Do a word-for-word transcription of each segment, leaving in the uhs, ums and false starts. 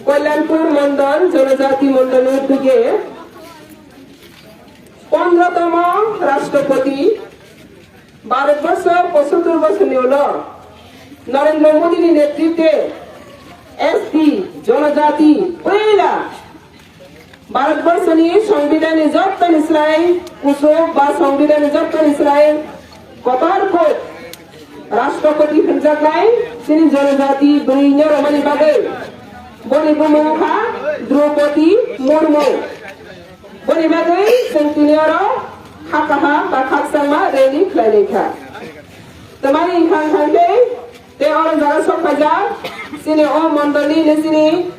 Kalyanpur Mandal, Jonojati Mandal ni uddyoge pondrotomo Rashtrapati, Bharatborsho pochottor bochorni ulo Narendra Modi ni netritwe S T, Jonojati, poila Bharatborsho ni Songbidan ni jottoni slai kusuk ba Songbidan ni jottoni slai kotor kok Rashtrapati hwnjaknai chini Jonojati bwrwi no romani bagwi. Boni bumung kha Draupadi Murmu. Boni bagwi chwng tini oro kha kaham ba khakchangma rally khlai lai kha. Tamani wngkha wngkha khe tei oro jaga sok phaijak chini o mondolni chini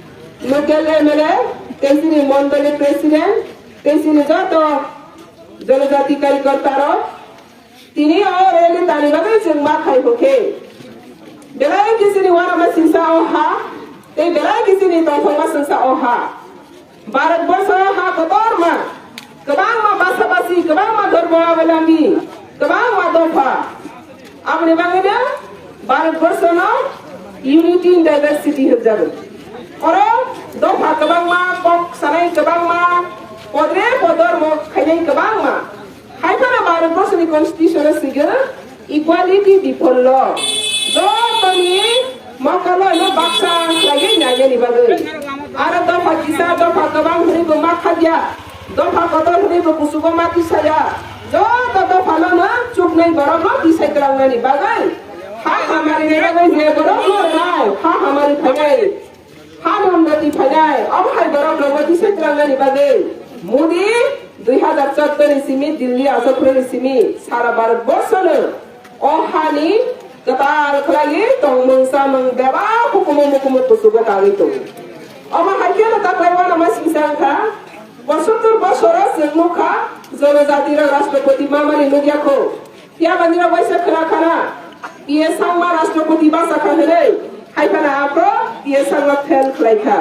local M L A tei chini mondolni president tei chini joto Jonojati karyakarta rok. Tini o rally tani bagwi chwng ma khai hwnkhe belai khe chini uanama singsa o ha tei belai khe chini tongthokma singsa o ha. Bharatborsho ha kotorma, kwbangma basa basi, kwbangma dhormo availambi, kwbangma dopha. Aboni bagwino Bharatborshono unity in diversity hwnjago. Oro dopha kwbangma, kok sanai kwbangma, podre podormo khainai kwbangma. Hai phano Bharatborsho ni constitution o swigo equality before law. Jotoni mokolo no baksa khlaiwi nainani bagwi. Aro dopha kisa dopha kwbang hwnwi bo ma khakya. Dopha kotor hwnwi bo kuchugo ma tisaya. Joto dopha no no chuknai borok no tisai twlangnani bagwi. Ha hamari ni bagwi je borok no nai ha hamari phainai. Ha nonda ti phainai, omo hai borok rokbo tisai twlangnani bagwi Modi dui hazar choudo ni simi Delhi aswk phwrwngni simi sara Bharat borshono o hani kwtal khlaiwi tongmung chamung bebak hukumu mukumu kuchugo kagwi tongo. Omo hai kheno taklai uanama singsa wngkha, pochottor bosoro chwng nukha jonojati rok Rashtrapati mamani nukya kho. Phiya ba nini waisa khwna khana, P A Sangma Rashtrapati basa kha hwnwi, hai phano aphro P A Sangma fail khlai kha.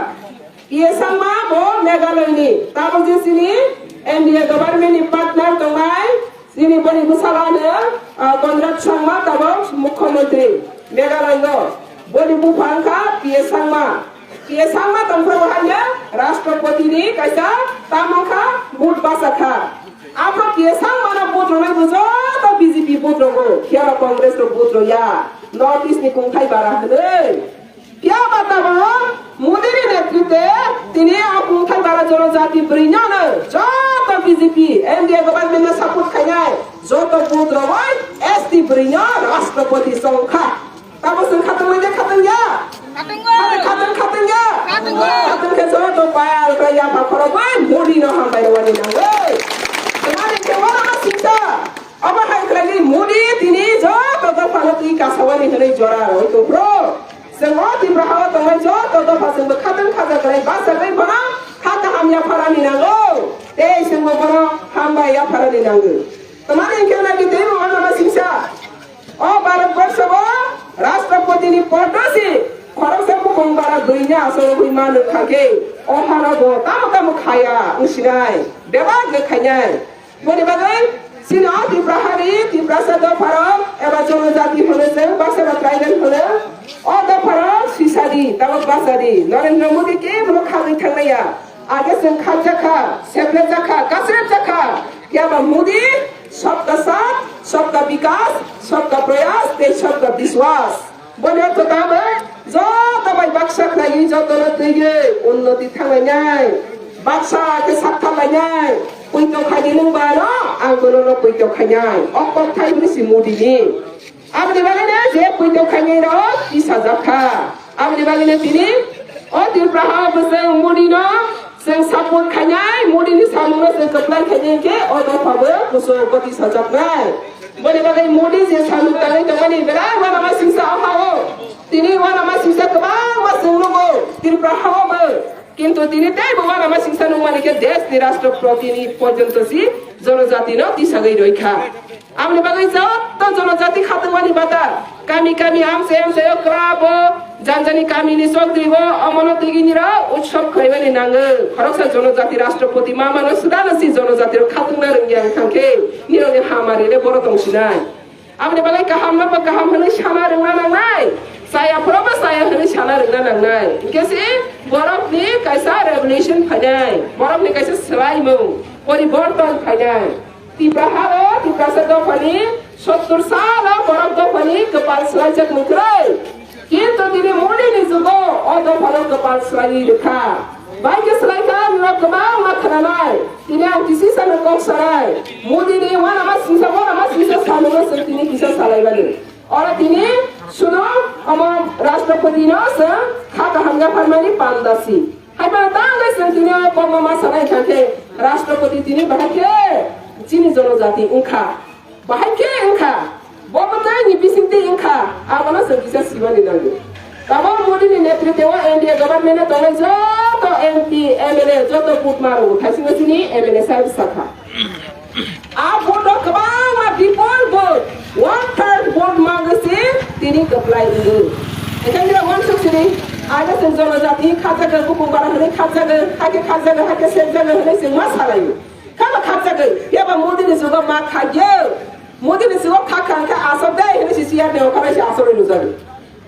P A Sangma bo Meghalaya ni, tabuk je chini N D A government ni partner tongnai, chini boni bwsala no, ah, Conrad Sangma tabuk mukhyamantri Meghalaya no. Boni bupha wngkha P A Sangma. P A Sangma tongphuru hanya Rashtrapati ni kaisa tamo kha vote basa kha. Aphro P A Sangma no vote rwnai bo joto B J P vote rogo, phiya ba Congress rok vote rwya. North East ni kungthai bara hwnwi. Phiya ba tabuk Modi ni netritwe tini a kungthai bara jonojati bwrwi no no joto B J P N D A government no support khainai joto vote rogoi S T bwrwi no Rashtrapati chong kha. Tamo chwng khatungmani de khatungya? Khatungo. Khatungya? Khatungo. Khatungkhe joto payal khlai yapha khorok bai Modi no hambai rwani nangwi. Tamani khe uanama singsa. Omo hai khlaiwi Modi tini joto dophano twi kasawani hwnwi jora rwui tongphuru. Chwng o Tipra hao tongnai joto dopha chwngbo khatung khaja khlai bachagwi bono kha kaham yapharani nango. Tei chwngbo bono hambai yapharani nango. Tamani khe naki teibo uanama singsa. O Bharat borsho o Rashtrapati ni poddo si khoroksa bukung bara bwrwi ni aswk wngwi mano kha khe, o hano bo tamo tamo khaya wngsinai, bebak khe khainai. Boni bagwi chini o Tipra hari, Tiprasa dopharok eba jonojati hwnwi chwng baksa ba tribal hwno, o dopharok swisadi, tabuk bachadi. Narendra Modi kebono khagwi thangnaiya. Age chwng khakjakha, seplekjakha, kasrepjakha. Phiya ba Modi, sabka saath, sabka vikas, sabka prayas, tei sabka vishwas. Boni ortho tamo, joto bai baksa khlaiwi jotono twiwi unnoti thanglainai. Baksa khe sak thanglainai. Poito khaidi nwng ba no, ang bono no poito khainai. O kokthai bwrwi si Modi ni. Aboni bagwino je poito khainai rok tisajak kha. Aboni bagwino tini o Tripura ha bo chwng Modi no chwng support khainai, Modi ni samung no chwng kwplai khainai khe o dopha bo kuchuk bo tisajaknai. Boni bagwi Modi je samung tangwi tongmani belai uanama singsa o ha o. Tini uanama singsa kwbangma chwng nugo Tripura ha o bo. Kintu tini teibo uanama singsa nungmani khe desh ni Rashtrapati ni porjonto si jonojati no tisagwi roi kha. Aboni bagwi joto jonojati khatungmani bata kami kami amchai amchai o club o janjani kami ni chokdri o omono tigi niro utsob khlaimani nango. Khoroksa jonojati Rashtrapati mama no swdano si jonojati rok khatungna rwngya wngkha khe nirok ni hamari le boro tongsinai. Aboni bagwi kaham no bo kaham hwnwi sana rwngna nangnai, chaya phuru bo chaya hwnwi sana rwngna nangnai. Hinkhe se borok Revolution phainai, borokni kaisa swlaimung, poriborton phainai. Tipra hao Tiprasa dophani sottur salo borok dophani kwpal swlaijak mwkhwrwi. Kintu tini Modini jugo o dophano kwpal swlaiwi rwkha. Bai khe swlaikha norok kwbangma khwnanai. Tini ang kisisa no kok sanai. Modini uanama singsa uanama singsa samungno chwng tini kisa salaimani. Oro tini suno omo Rashtrapati no chwng kha kaham yapharmani pandasi. Haiphano tangwi chwng tini o kokno ma sanai kha khe Rashtrapati tini bahai khe chini jonojati wngkha. Bahai khe wngkha. Bo bwtwi ni bisingtwi wngkha. Abono chwng kisa simani nango. Tabok Modi ni netritwo N D A government o tongnai joto M P, M L A, joto butma rok thaisingo chini M L A sahib sakha. A vote o kwbangma bipol vote, one third vote mango se tini kwplai wngwi. Ekhai nira wansuk sini, aida se jonojati khajagwi, bukung bara hwnwi khajagwi, hakhe khajagwi, hakhe sekjagwi hwnwi se ma salaio. Khaba khajagwi, phiya ba Modi ni jugo ma khagyo. Modi ni jugo khakha hwnkhe asok dai hwnwi se C R D O khabai se asok rwi nujagwi.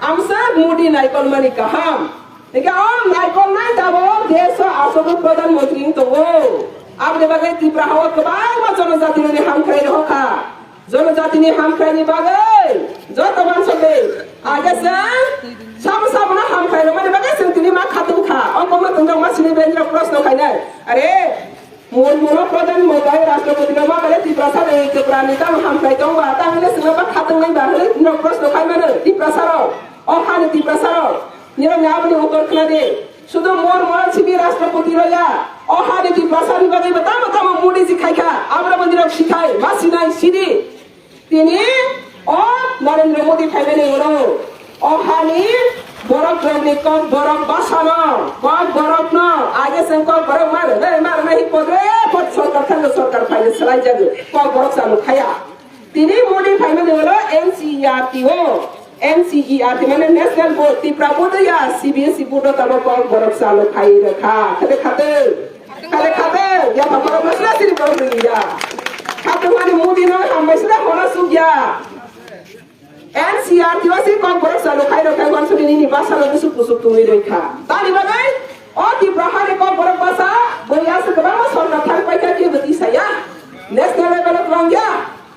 Amsa Modi naikolmani kaham. Hingke o naikolnai tabok desh o asogwi pradhan mantri wng tongo. Aboni bagwi Tripura hao kwbangma jonojatirokni hamkrai rohorkha. Jonojatirokni hamkraini bagwi joto bansogwi age chwng sabo sabono hamkrai rwmani bagwi chwng tini ma khatungkha. O kokno tongjakma sini bwrwi rok proshno khainai. Are, Murmuno pradhan mantri, Rashtrapati no ma bale Tiprasa ni, Tripura ni tamo hamkrai tong ba, tamo le sino ba khatong nai ba, hwnwi no proshno khai mano, Tiprasa rok, o ha ni Tiprasa rok, niro ni aboni uttor khna de, sudo Murmuno sibi Rashtrapati rok ya, o ha ni Tiprasa ni bagwi ba tamo tamo Modi ji khai kha, abra bo niro sikhai, ma sinai, sidi. Tini o Narendra Modi phaimani ulo o hani borok rokni kok borok basano, kok borokno age chwng kok borok ma rwnai, ma rwnai hi podre pod sorkar thangwi sorkar phaini swlaijago, kok borok chalo khaya. Tini Modi phaimani ulo N C E R T o, N C E R T mane National Board, Tripura Board ya, C B S E Board o tamo kok borok chalo khai rwkha, khade khade. Khade khade, ya pha borok no sila siri borok ni ya. Khade mani Modi no hambai sila hona suk ya. N C E R T o si kok borok salo khai rok khai wan suri nini basa lo busuk busuk tungwi roi kha. Tani bagwi o Tipra hani kok borok basa boi asa kwbangma sorkar thang pai kha kebo tisa ya. National level o twlang ya.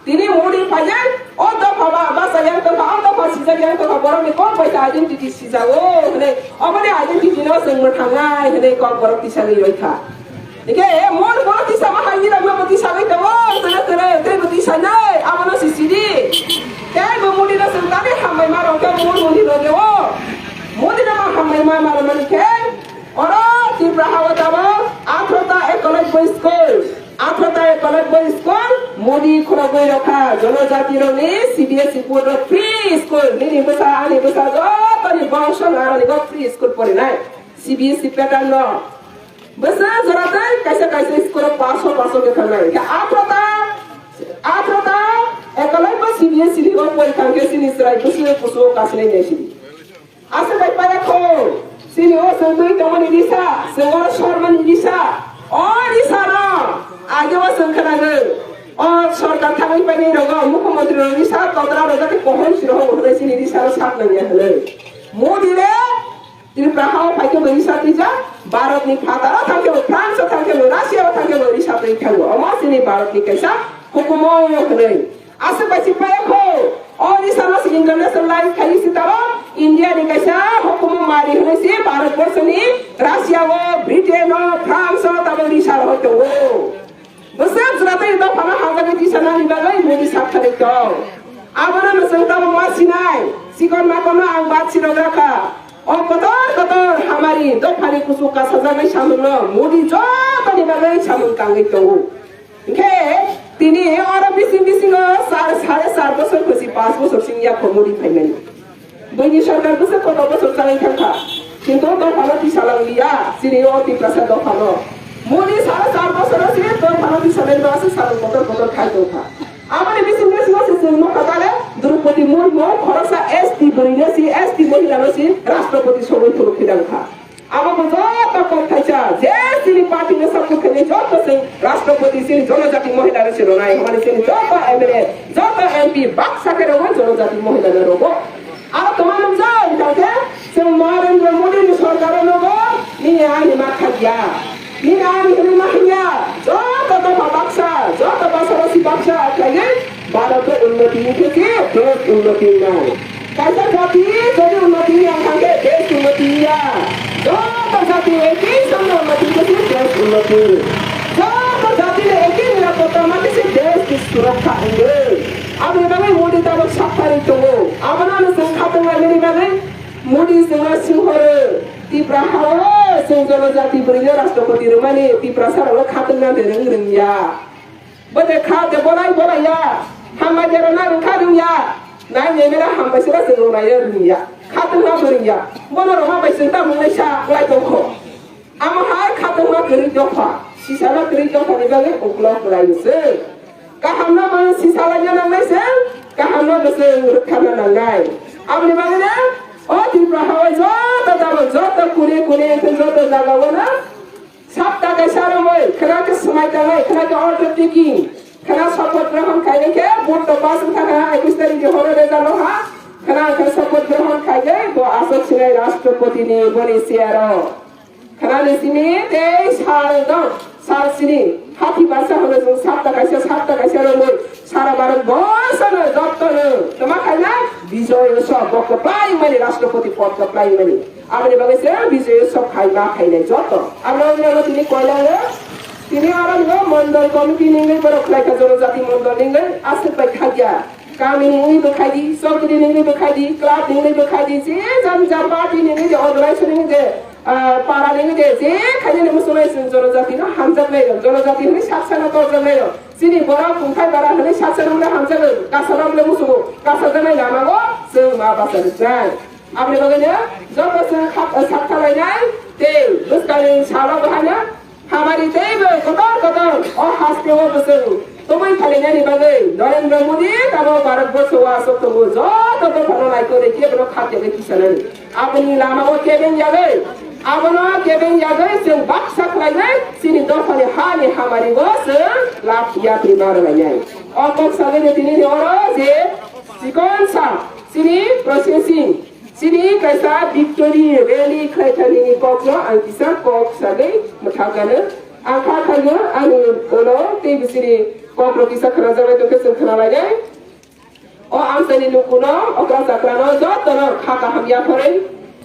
Tini Modi phaijak, o dopha ba, basa yang tongkha, o dopha sijak yang tongkha, borokni kok bai kha identity sijago hwnwi, oboni identity no chwng mwthangnai hwnwi kok borok tisagwi roi kha. Hingke, e, mor borok tisama hai nirok no bo tisagwi tongo, tere, tere, tei bo tisanai, abono si sidi. Tei bo Modi no chwng tani hambai ma rok khe, mor Modi rok o. Modi no ma hambai ma, ma rok mani khe, oro Tripura hao tabok, athro ta ekolog bo school. Athro ta ekolog bo school, Modi khorogwi rokha, jonojati rokni C B S E board rok free school, nini bwsa, ani bwsa, jotoni bongso narani bo free school porinai, C B S E pattern no. Bwsa jora tei kaisa kaisa school o paso paso khe thangnai. Khe athro ta, athro ta ekolog bo C B S E ni o pori thang khe chini chwrai bwswk kusu kasinai naisidi. Aswk bai paya kho, chini o chwng twi tongmani risa, chwng oro sormani risa. O risa no age o chwng khwnago. O sorkar thangwi painai rogo, mukhyamantri rok risa todra rok jate kohon siro hwnwi chini risa no sak nangya hwnwi. Modi le Tripura hao phai khe bo risa twijak, Bharat ni phataro thang khe bo, France o thang khe bo, Russia o thang khe bo risa twi thango. Omo chini Bharat ni kaisa hukumu hwnwi. Aswk bai si paya kho, o risa no si internationalize khai si taro, India ni kaisa hukumu mari hwnwi si Bharat borso ni, Russia o, Britain o, France o tamo risa rok tongo. Bwswk jwra tei dophano hamjagwi tisa nani bagwi Modi sak kharwi tong. Abono mwchwng tabuk ma sinai, chikon makono ang bat sirok rakha. O kotor kotor hamari dophani kuchuk kasajaknai samungno Modi jotoni bagwi samung tangwi tongo. Hingkhe tini oro bising bisingo char, sare char bosor kwchwi, panch bosor sing yakho Modi phaimani. Buini sorkar bwswk kotor bosor changwi thangkha, kintu dophano tisa langliya, chini o Tiprasa dophano. Modi sare char bosoro chini dophano tisa langliya, aswk samung kotor kotor khai tongkha. Aboni bising bisingo se chwng nukha kale Droupadi Murmu khoroksa S T bwrwino si, S T mohilano si Rashtrapati sogwi phunuk khe nangkha. Abo bo joto kok thaisa, je chini party no support khainai joto chwng Rashtrapati chini Jonojati Mohila no se rwnai, hwnmani chini joto M L A, joto M P baksa khe rwgo Jonojati Mohila no rwgo. Aro tongma nukjak wngkha khe chwng Narendra Modi ni sorkar o nogo Nini ani ma khakya. Nini ani hwnwi ma hwnya. Joto dopha baksa, joto basaro si baksa khlaiwi Bharat unnoti wngkhe se desh unnoti wngnai. Kaisa jati jodi unnoti wngya wngkha khe desh unnoti wngya. Joto jati ekhi samno unnoti wngkhe se desh unnoti. Joto jatini ekhi nirapotta mankhe se desh ni suraksha wngwi. Aboni bagwi Modi tabuk saktharwi tongo. Abono ano chwng khatunglainani bagwi Modi chwngno swng horo, Tipra hao chwng jonojati bwrwino rashtrapati rwmani Tiprasarokno khatungna de rwng rwngya. Bo de kha de bolai bolai ya, hambai de rwna rwngkha rwngya. Nai nai mera hambai sira chwng rwnai rwngya. Khatungna bo rwngya. Bono rwma bai chwng tamo wngnaisa wnglaitongkho. Amo hai khatungma kwrwi dopha, sisana kwrwi dophani bagwi uklok kwlaio se. Kahamno bo sisalaina nangnai se, kahamno bo se rwkhana nangnai. Aboni bagwino o Tripura hao joto tabuk joto kune kune wngkhe joto jagao no sapta kaisa romwi khwna khe swmai tangnai, khwna khe order taking, khwna shapath grohon khainai khe vote to pass wngkha kha ekush tarikh ni horo result no ha, khwna khe shapath grohon khainai bo aswk sinai Rashtrapati ni boni chair o. Khwnani simi tei sal dong, sal sini, hathi basa hwnwi chwng sapta kaisa, sapta kaisa romwi, sara Bharat borsano jotono tama khaina Bijoy Utsav bo kwplai mani, Rashtrapati pod kwplai mani. Aboni bagwi se Bijoy Utsav khaima khainai joto. Abo wngwi tini koilango, tini aro no mondol committee ningwi borok khlaikha, jonojati mondol ningwi aswk bai khakya. Kami ni wngwi bwkhaidi, chokri ni wngwi bwkhaidi, club ni wngwi bwkhaidi, je jani jat party ni wngwi de, organization ni wngwi de, ah, para ni wngwi de, je khainani muchungnai chwng jonojati no hamjaknai rok, jonojati hwnwi sak sana torjaknai rok. Chini borok kungthai bara hwnwi sak sana hwnwi hamjaknai, kasa rok le muchungo, kasa jaknai lama o chwng ma bacha rwknai. Aboni bagwi no joto chwng khap-, sak khalainai tei bwskangni salo bahai no Hamari teibo kotor kotor o haste o bwswng tubui phalinani bagwi Narendra Modi tabuk Bharat borsho o aswk tongo, joto dophano naikori khe bono khatyagwi tisanani. Aboni lama o kebeng yagwi, abono kebeng yagwi chwng baksa khlainai chini dophani hani hamari o chwng lab yapri ma rwlainai. O kok sagwi tini ni oro je chikon sa chini processing Chini kaisa victory rally khlaithani ni kokno ang kisa kok sagwi mwthangkano. Ang kha khaio ani ulo tei bisini kokno kisa khwnajaknai tongkhe chwng khwnalainai. O amchaini lukuno okra chakrano jotono kha kaham yapharwi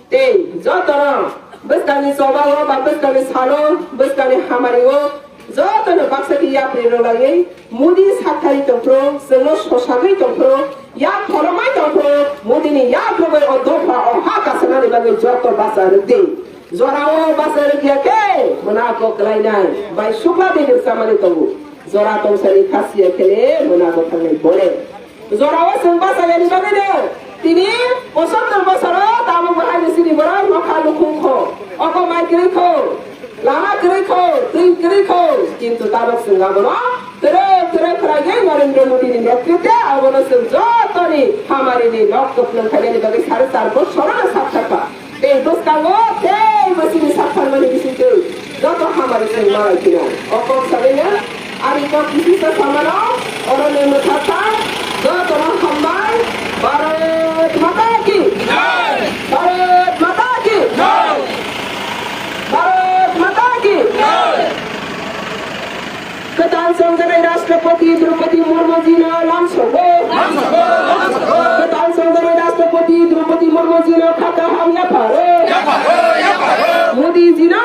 tei jotono bwskangni chobao ba bwskangni salo bwskangni hamario Jotono baksa khe yapri rwlaiwi Modi saktharwi tongphuru, chwngno sosagwi tongphuru, yak phoromai tongphuru, Modini yakrwgwi o dopha o ha kasanani bagwi joto bacha rwdi. Jorao bacha rwkya khe mwnago kwlainai bai sukla bini rwchamani tongo. Jora tongsani khasiya khele mwnago thangnai bore. Jorao chwng bachayani bagwino tini pochattor bosoro tabukbo haino chini borok nokha lukhung kho, oko mai kwrwi kho, lama kwrwi kho, twi kwrwi kho, kintu tabuk chwng abono twrwk twrwk khwraigwi Narendra Modini netritwe abono chwng jotoni hamarini nok kwplwng khainani bagwi sare char bosorono sak sakha. Tei bwskango tei bwswkni sak phalmani bisingtwi joto hamari chwng malai phino. O kok sagwino ani kok bisingtwi samano oroni mwthakha jotono hambai. Bharat Mata ki! Bharat Mata ki! Bharat Mata ki! Kwtal chongjaknai Rashtrapati Draupadi Murmu jino lamsogo. Kwtal chongjaknai Rashtrapati Draupadi Murmu jino kha kaham yapharo. Modi jino